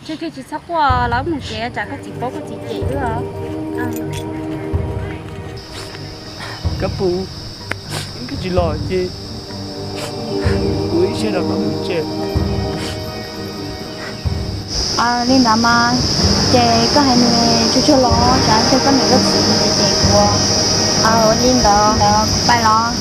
Ntshe koj tsis txhob quaj, los wb mus tsev, tsam koj txiv paub koj txiv cem wb os. Kab Pus, koj tsis los ces kuv ib siab rau koj mus tsev. Li ntawd mas, ces koj hais nws tsuag tsuag los, tsam koj niam koj txiv cem kuv. Ua li ntawd, ntawd kuv pais los.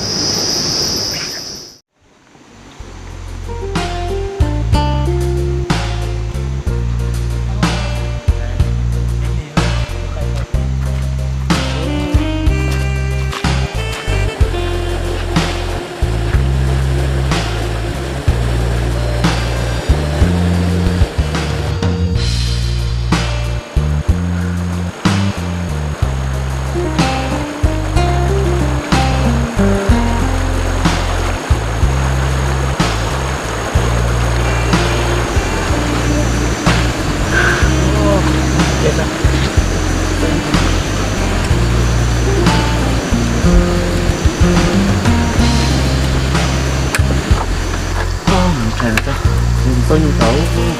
Tau nyuj tau, tau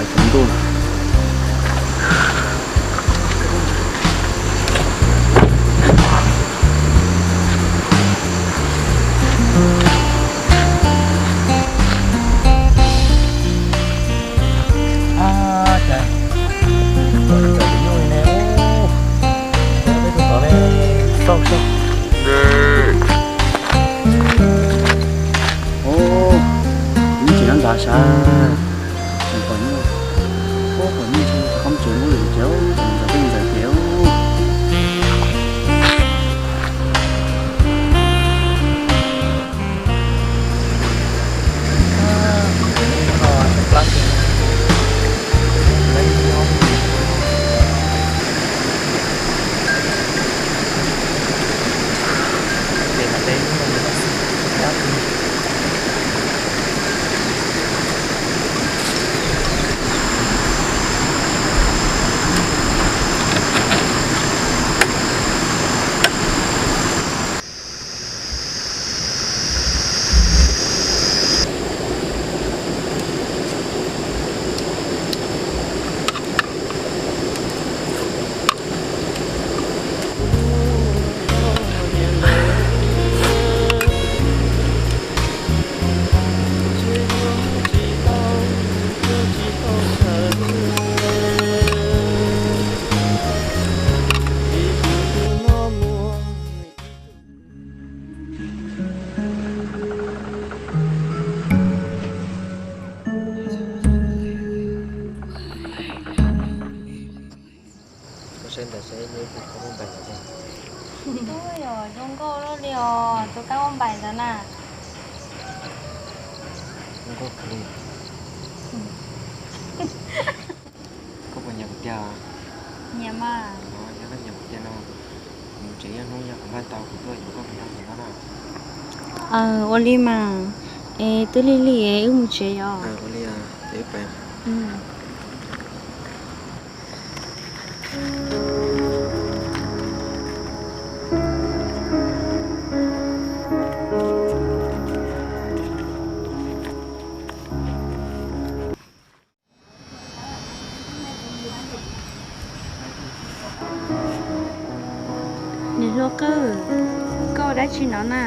tau ntuj. Ub, tsis nyob ntawd sav, tseem pom nyuj, ub, pom nyuj tsis qhov tsev ub lwm tiag, tseem ntawd peb ntawd tiag. Koj saib ntawd saib ib tug kab npais ntawd. Tub, yog zoo nkauj luaj li os, tus kab npais ntawd na. Zoo nkauj kawg li. Koj puas nyiam kuv tiag? Nyiam mas. Yog koj nyiam kuv tiag no, kuv mus tsev, ib hnub yog kuv npaj tau kuv tuaj yuav koj mus nyob ntawm no na. Ua li mas, es twb lig lig es wb mus tsev yom. Ua li, ces wb pais. Niam hluas Qawj, koj ua dab tsi no na?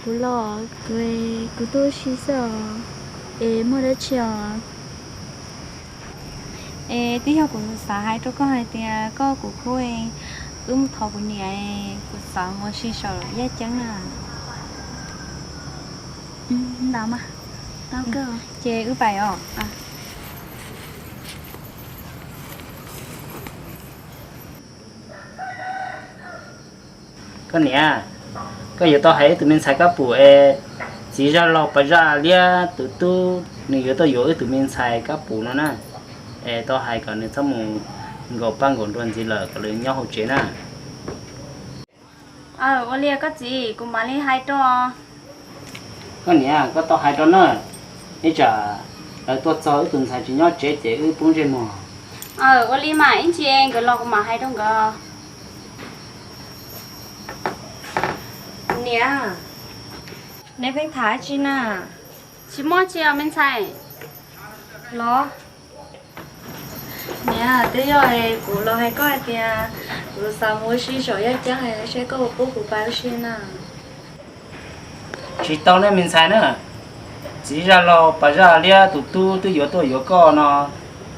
Kuv los, kuv tuaj ua si xwb os. Es muaj dab tsi os? Es twb yog kuv xav hais rau koj hais tias koj kuv khub, wb mus thov kuv niam, kuv xav mus ua si saum yaj ceeb na. Ntawd mas, tau kawg, ces wb pais os. Koj niam, koj yuav tau hais wb tus me ntxhais Kab Pum es txiv zaj laug pas zaj liab tus tub nws yuav tuaj yuav wb tus me ntxhais Kab Pum no na. Es tau hais kom nws txhob mus nkaum paj nkaum nruas ntxiv lawm, kom nws nyob hauv tsev na. Aw, ua li koj txiv, kuv mam li hais rau. Koj niam, koj tau hais rau na, ib tsam lawv tuaj txog wb tus ntxhais tsis nyob tsev ces wb poob ntsej muag. Aw, ua li mas ib ntsis nkawd los kuv mam hais rau nkawd. Niam, neb pheej tham dab tsi na? Tsis muaj tsi os me ntxhais. Los, niam, twb yog kuv los hais koj hais tias kuv xav mus ua si saum yaj ceeb, seb koj puas pub kuv pais ua si na. Tsis tau ne me ntxhais na, txiv zaj laug pas zaj liab tus tub twb yuav tuaj yuav koj no,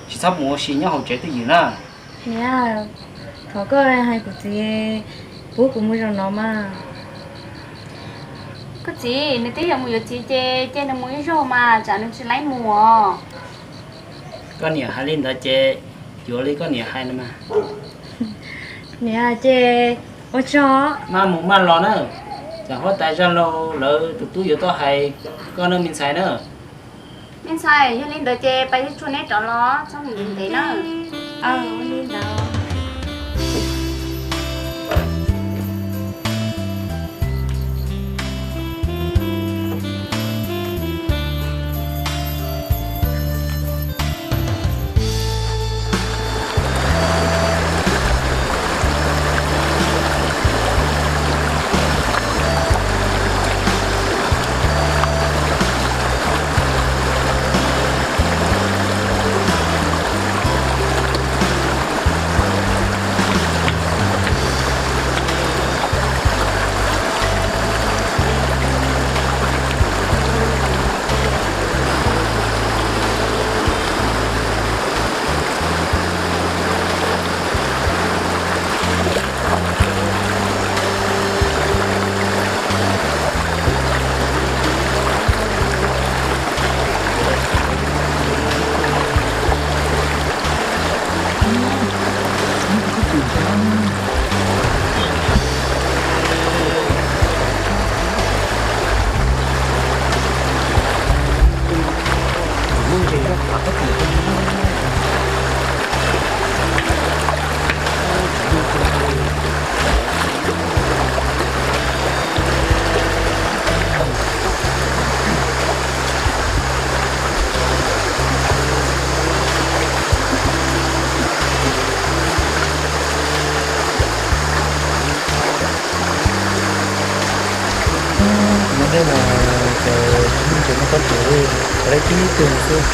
tsis txhob mus ua si nyob hauv tsev twj ywm na. Niam, thov koj hais kuv txiv pub kuv mus zaum no mas. Koj txiv, nws twb yuav mus yuav txiv ces cia nws mus ib zaug mas, tsam nws tsis laib mus os. Koj niam hais li ntawd ces yuav li koj niam hais no mas. Niam, ces ua tsaug. Maj mus maj los na, tsam huab tais zaj laug lawv tus tub yuav tuaj hais koj na me ntxhais na. Me ntxhais, yog li ntawd ces pais tsuag neb rov los, txhob mus ntev ntev na. Aw, ua li ntawd. Kuv no dej mas ces tsis muaj ntses muaj tsob tsuas li, tsuas laib tib tug xwb.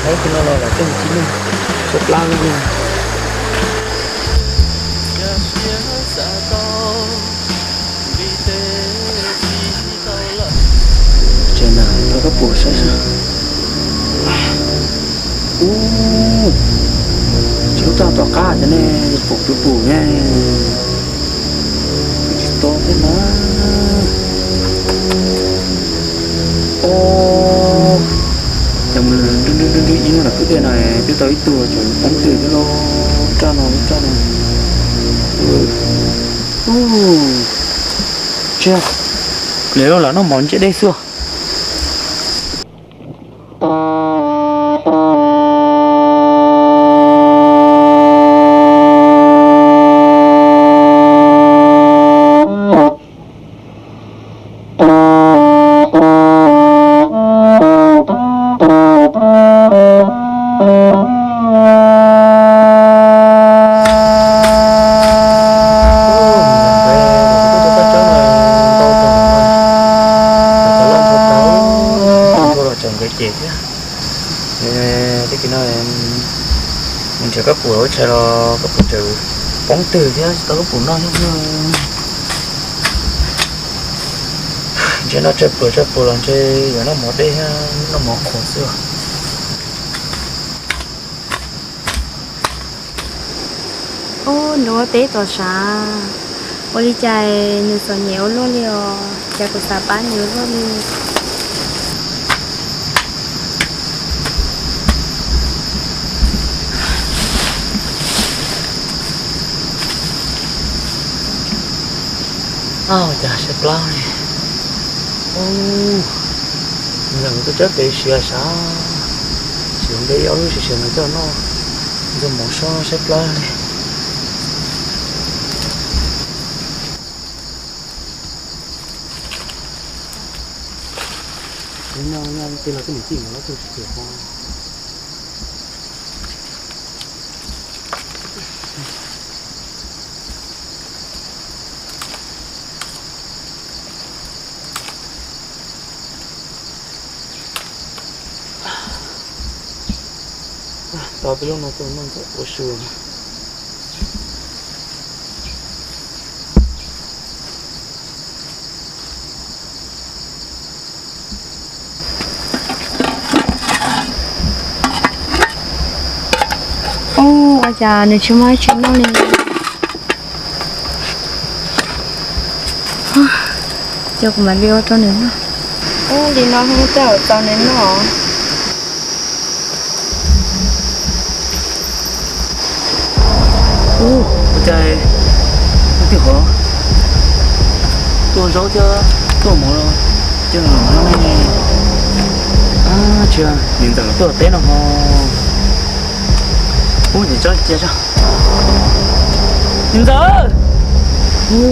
Laib tug no los lam coj mus ci mej, tshaib plab li. Tsev na, rau koj pum saib seb. Ub, tsis lub raj tom qab cov nej pum pum pum ne. Tsis tau thiab na. Os, ces mus nrwb nrwb nrwb ib hnub nram kwj dej no twb tau ib tug tseem poob twg thiab lauj. Raj no, lub raj no. Ub, tsiab, pliag lawm noj mov ntsiab dej xwb. Tseem nkawd ces thiab. Tej kis no mus nrhiav kab pum ua tshais los kab pum tseem poob twg thiab tsis tau kab pum noj thiab. Ntshe noj tsawg pluas tsawg pluas los ntshe yuav noj mov dej thiab noj mov qhuav xwb. Ub, nruab teb tom sav, ua li cas nws txom nyem ua luaj li os, cas kuv xav pab nws ua luaj li. Au, cas saib plaub li. Ub, ntawm kuv tus tsab pem siav sav, siav ntev ib ob lub siav siav no coj noj, ntxuag mov sab saib plaub li. Ub, no no tej los tej niam tij nkawd lawv tuaj tsis tias ho. Tau peb lub no tuaj noj ntxawm ua su na. Ua cas nws tsis muaj dab tsi noj li? Coj kuv mam li ua rau nws noj. Ua li no tej zaum txaus nws noj. Ua cas leej twg ho tuaj zaub thiab tuaj mov los coj los noj ne? Tsis, niam ntxawm tuaj teb no ho. Ub, niam tsob cia tso. Niam ntxawm, niam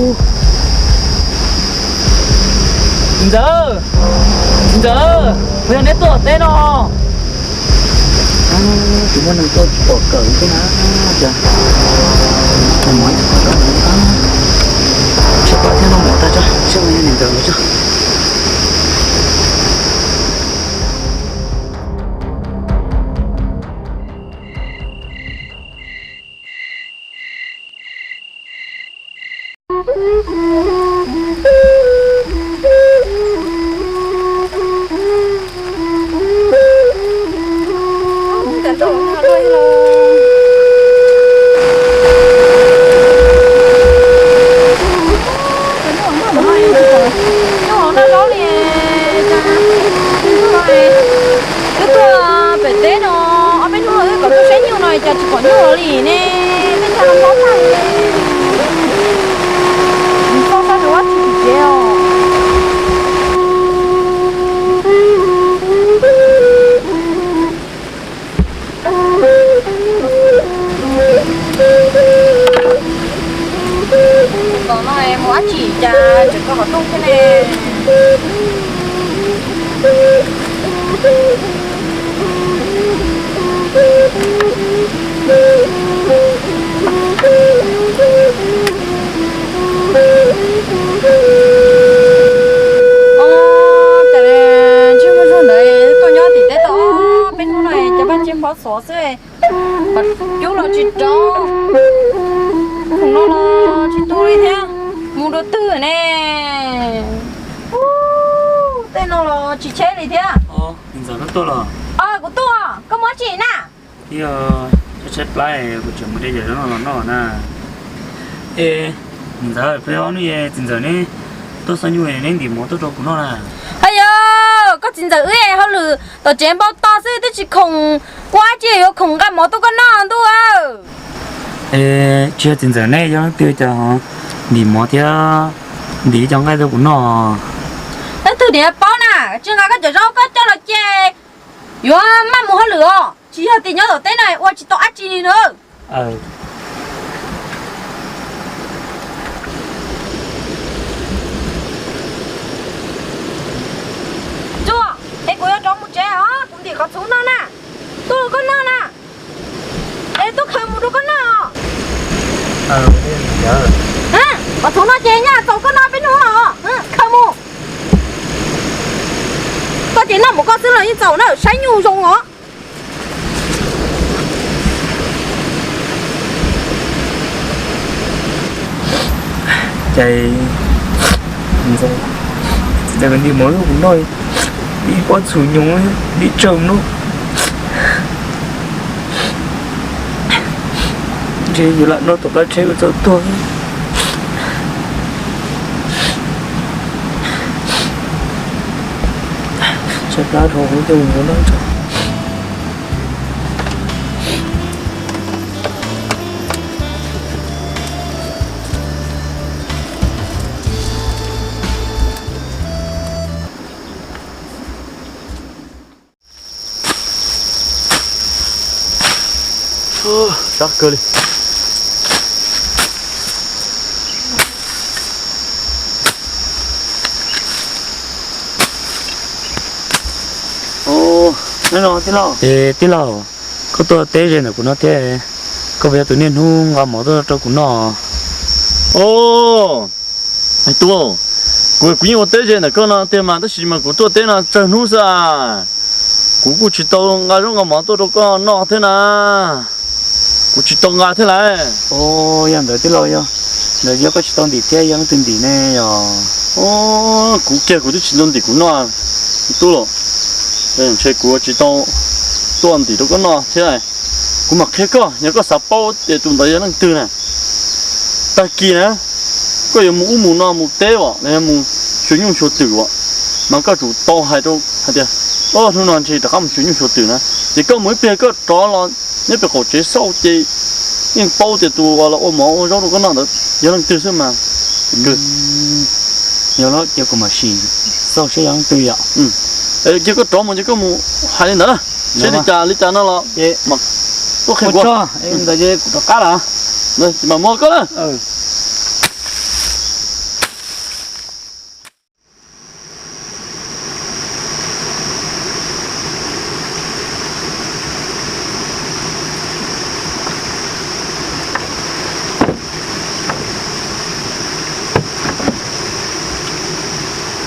ntxawm, niam ntxawm, puas yog neb tuaj teb no? Tus muaj neeg tuaj pom kawm thiab na. Cas mov ib tug qhov rooj, tshaib plab thiab noj mov tag tso, seb puas yog niam ntxawm ntawd tso. Wb tuaj pem teb no ob peb hnub lawm, wb kom tuaj saib nyuj no cas tsis pom nyuj los li ne. Tej thaum no mob tag li. Koj sab tus ua tsis tsis tsev os. Tom no mus dab tsi cas tseem koj qhov rooj thiab ne? Ov, cas ntsej muag zog ntawd tuaj nyob tim teb tau ob peb hnub no cas npaj tsiab nphob xov xwb. Cub los tsis rov, khoom no los tsis tu li thiab. Mus dua twg ne? Tej no los tsis cheb li thiab. Kuv tuaj, koj muab tsis na? Yog tshaib plab kuv tseem mus de yam zaub no los noj na. E, niam ntxawm, peb ob hnub txiv ntxawm neb tuaj xab nyuj neb ntim mov tuaj rau kuv noj na. Ayo, koj txiv ntxawm wb hauj lwm tom tsev npau taws xwb twb tsis khoom ua dab tsi yuav khoom nqa mov tuaj koj noj ntuj. E, tsis yog txiv ntxawm neb yog leej twg cas ho ntim mov thiab ntim cov nqaij tuaj kuv noj? Leej twg niam paub na, tsis nqa koj cov zaub koj coj los ces yuav maj mus hauj lwm os, tsis yog tias nyob tom teb no ua tsis tau dab tsi li na. Ntsuag, es kuv yuav rov mus tsev os, kuv ntim qhov txhuv noj na. Tuaj koj noj na. Es tuaj khaws mus rau koj noj. Qhov txhuv no ces nyaj txaus koj noj peb hnub os, khaws mus. Koj ces noj mus koj xwb los yeej txaus na, saib nyuj zoo os. Cas ntxawm ntim mov rau kuv noj ib pob txhuv nyoos li tsawg no. Ntshe yuav lam noj tom qab tsheb ua txog tuag. Tshaib plab dhau kuv coj mus noj tso. Sab kawg li. Tij laug, koj tuaj teb ze ntawm kuv no thiab, koj puas yog tus niaj hnub nqa mov tuaj rau kuv noj? Os, tub, kuv, kuv yeej ua teb ze ntawm koj no tiag mas, tab sis mas kuv tuaj teb no tsawg hnub xwb as. Kuv kuj tsis tau nqa zaub nqa mov tuaj rau koj noj thiab na. Kuv tsis tau nqa thiab lauj. Yog ntawd tij laug, yog ntawd yog koj tsis tau ntim thiab yog leej twg ntim ne yog? Kuv kiag kuv twb tsis tau ntim kuv noj. Tub los, ntshe kuv tsis tau tuaj ntim rau koj noj thiab. Kuv mam qhia koj, yog koj xav paub tias tus ntawd yog leej twg na, tag kis na, koj yuav mus ub mus no mus teb as los yog mus xyuas nyuj xyuas twm as, mas koj tsum tau hais rau hais tias, o, hnub no ntshe rov qab mus xyuas nyuj xyuas twm na, ces koj mus ib pliag koj rov los nyob pem qaum tsev xauj ces yeej paub tias tus uas los ua mov ua zaub rau koj noj ntawd yog leej twg xwb mas. Yog los ces kuv mam sim xauj saib yog leej twg yom. Ces koj rov mus ces koj mus hais li ntawd, seb li cas li cas no los. Ntawd kuv rov qab lawm. Mam mus koj na.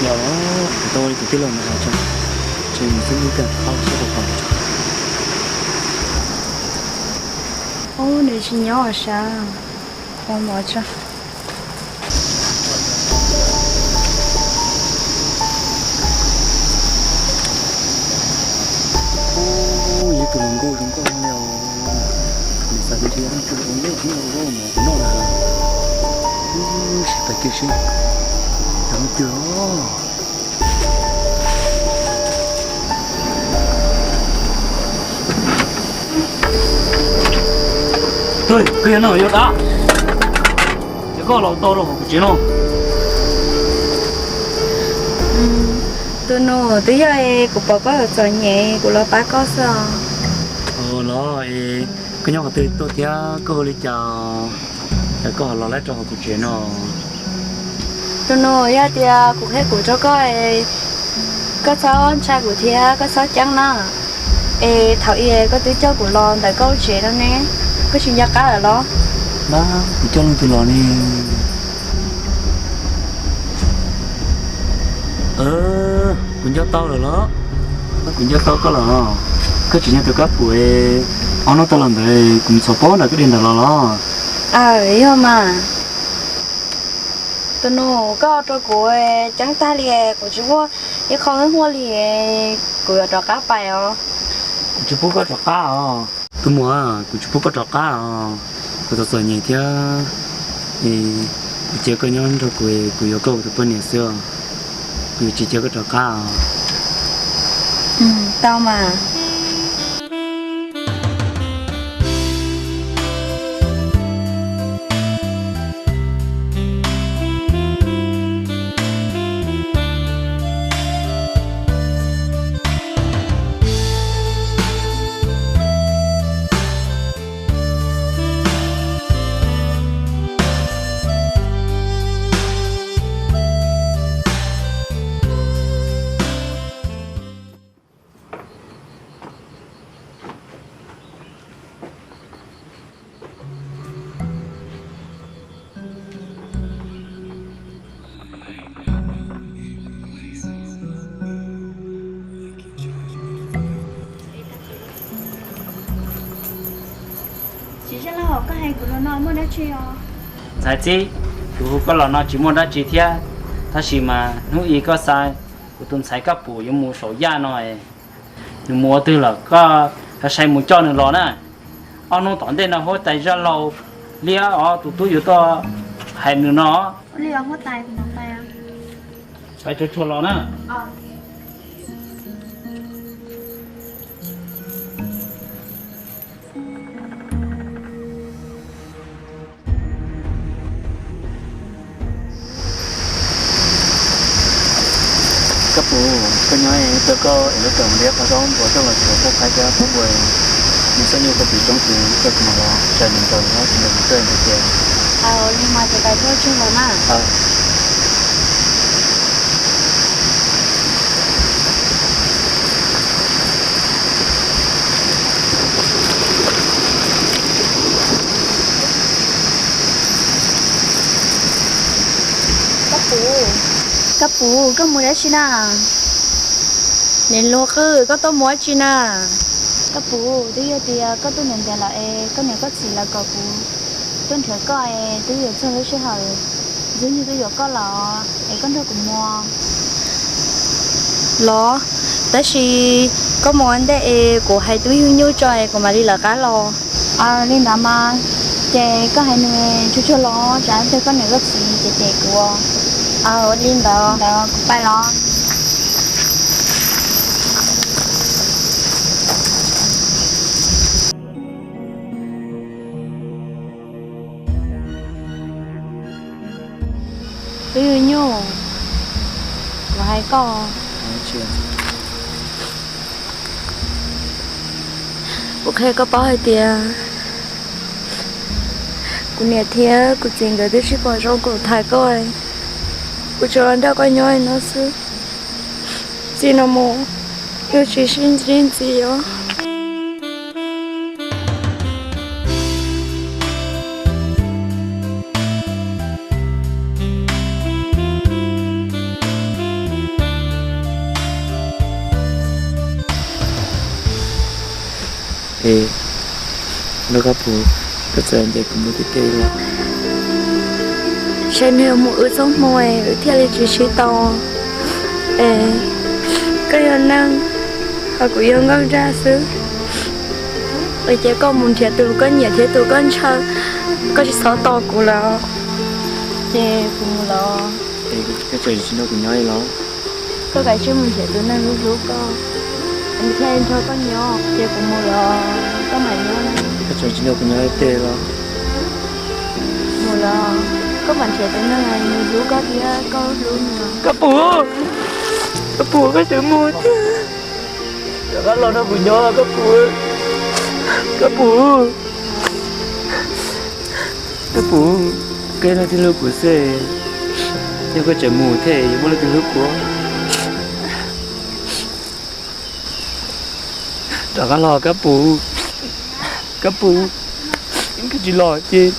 Yog, tau li tus tij laug no tso, ces nws xub nub kawg qhov siab rau qhov. Ub, nws tsis nyob sav, ua mov tso. Ub, yog tus hluas nkauj zoo nkauj li os. Nws xav tias ntshe yog leej twg ua zaub ua mov kuv noj na. Ub, sim pais kiag seb yog leej twg os. Koj yog no yog dab, ces koj los tau rau hauv kuv tsev no. Tus nus, twb yog kuv pom koj txom nyem kuv los pab koj xwb os. Los, koj nyob qhov twg tuaj thiab koj hu li cas es koj ho los lawv rau hauv kuv tsev no? Tus nus, yog tias kuv qhia kuv rau koj, koj txhob ntshai kuv thiab koj txhob ceeb na. Es thaum ub koj twb coj kuv los ntawm koj lub tsev no ne, koj tsis nco qab lawm los? Kuv coj leej twg los ne? Kuv nco tau lawm los? Kuv nco tau koj los? Koj tsis yog tus kab pum ob hnub tag los ntawd kuv mus txhom pob nram kwj deg ntawd los los? Aw, yog mas. Tus nus, koj ua rau kuv ceeb tag li, kuv tsis muaj ib qho huaj li, kuv yuav rov qab pais os. Kuv tsis pub koj rov qab os. Tus muam, kuv tsis pub koj rov qab os. Kuv txom txom nyem thiab, kuv cia koj nyob nrog kuv, kuv yuav koj ua tus poj niam xwb os. Kuv yuav tsis cia koj rov qab os. Tau mas. Tsis zaj laug, koj hais kuv los no muaj dab tsi os? Ntxhais txib, kuv hu koj los no tsis muaj dab tsi thiab, tab sis mas hnub i koj xa kuv tus ntxhais Kab Pum yuav mus saum yaj no, nws mus ua twg lawm, koj sai sai mus coj nws los na. Ob hnub tom ntej no huab tais zaj laug liab os tus tub yuav tuaj hais nws no. Pais tsuag tsuag los na. Kab Pum, koj nyob, tau koj es lub kawm mus liab qhov zaub npua tuaj los tsuas tuaj qhaib cov pub npua, nws xab nyuj koj pim roob ces koj kuv mam los tsa nws nraus nyob tsis nrog kuv tuaj ntawd tias. Li mas ces pais tuaj tsuag los na. Kab Pum, Kab Pum, koj mus dab tsi na? Niam hluas Qwj, koj tuaj mus ua dab tsi na? Koj puv, twb yog tias koj tuaj ntev ntev lawm es koj niam koj txiv lawv kom kuv tuaj nrhiav koj es twb yuav txog lub sij hawm ntxwg nyoog tuaj yuav koj los es koj nrog kuv mus los. Tab sis koj mus ua ntej es kuv hais tub Yug Nyuj tso es kuv mam li lawv qab los. Li ntawd mas, ces koj hais nws tsuag tsuag los, tsam ntawd koj niam koj txiv ces cem kuv. Ua li ntawd, ntawd kuv pais los. Tub Yug Nyuj, kuv hais koj, kuv qhia koj paub hais tias kuv niam thiab kuv txiv nkawd twb tsis pom zoo kuv tham koj, kuv tsuas los nrog koj nyob no xwb. Txij no mus yuav tsis sib ntsib ntxiv os. Es no koj puv, koj txawm ntes kuv mus tiag tiag li los? Saib nws mus wb txoj hmoo es wb thiaj li tsis sib tau. Es koj yog neeg, ho kuv yog nkauj nraug xwb. Es ces koj mus nrhiav tus koj nyiam thiab tus koj ntshaw, koj tsis txhob tos kuv lawm. Ces kuv mus lawm. Koj tsis nrog kuv nyob li los? Koj kav tsij mus nrhiav tus neeg hlub hlub koj, kuv thiaj nrog koj nyob. Ces kuv mus lawm, koj mam nyob. Koj tsis nrog kuv nyob li los? Mus lawm, koj mam nrhiav tus neeg nws hlub koj thiab koj hlub nws. Koj puv, koj puv, koj tseem mus thiab. Rov qab los nrog kuv nyob koj puv, koj puv. Koj puv, koj yog leej twg hlub kuv xwb, yog koj tseem mus thiab yuav muaj leej twg hlub kuv? Rov qab los koj puv, koj puv, koj tsis los ces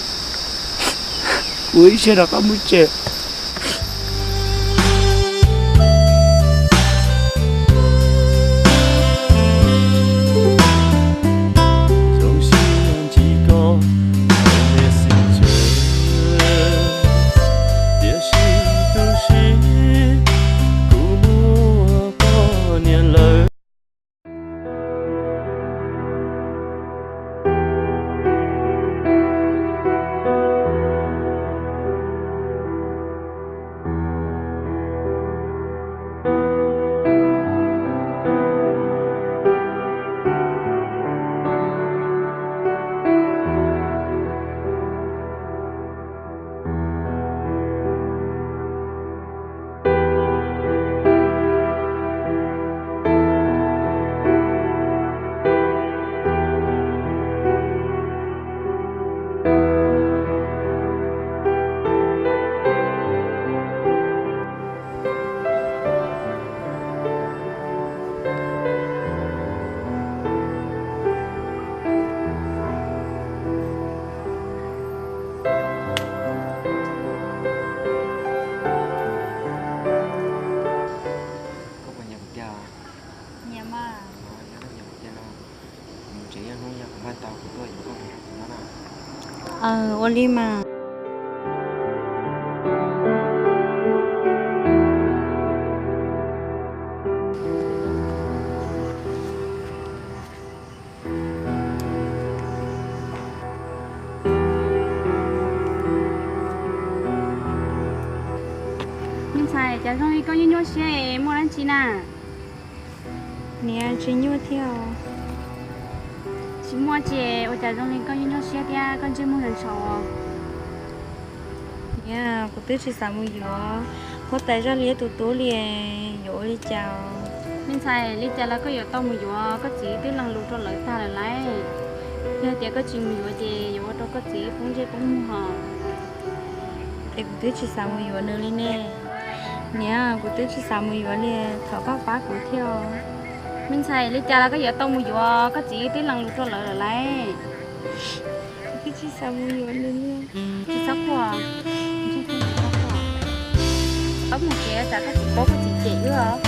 kuv ib siab rov qab mus tsev. Koj puas nyiam kuv tiag? Nyiam mas. Yog koj nyiam kuv tiag no, kuv mus tsev ib hnub, yog kuv npaj tau kuv tuaj yuav koj mus nyob na. Ua li mas. Me ntxhais, cas zoo li koj nyuaj nyuaj siab, muaj dab tsi na? Niam, tsis nyuaj thiab. Tsis muaj tsi, ua cas zoo li koj nyuaj nyuaj siab thiab koj ntsej muag ntshaus? Niam, kuv twb tsis xav mus yuav huab tais Zaj Liab tus tub li, yuav ua li cas? Me ntxhais, li cas los koj yuav tau mus yuav, koj txiv twb lees lus rau lawv tag lawm lauj. Yog tias koj tsis mus yuav ces yuav ua rau koj txiv poob ntsej poob muag os. Es kuv twb tsis xav mus yuav nws li ne. Niam, kuv twb tsis xav mus yuav li, thov koj pab kuv thiab. Me ntxhais, li cas los koj yuav tau mus yuav, koj txiv twb lees lus rau lawv lawm lauj. Kuv twb tsis xav mus yuav nws li. Tsis txhob quaj, txhob mus tsev tsam koj txiv paub koj txiv cem wb os.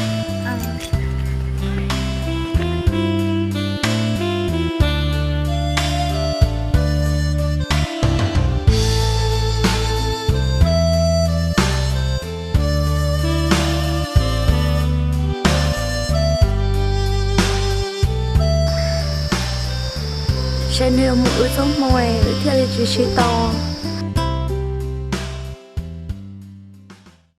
Ntshe nws yuav mus wb txoj hmoo wb thiaj li tsis sib tau.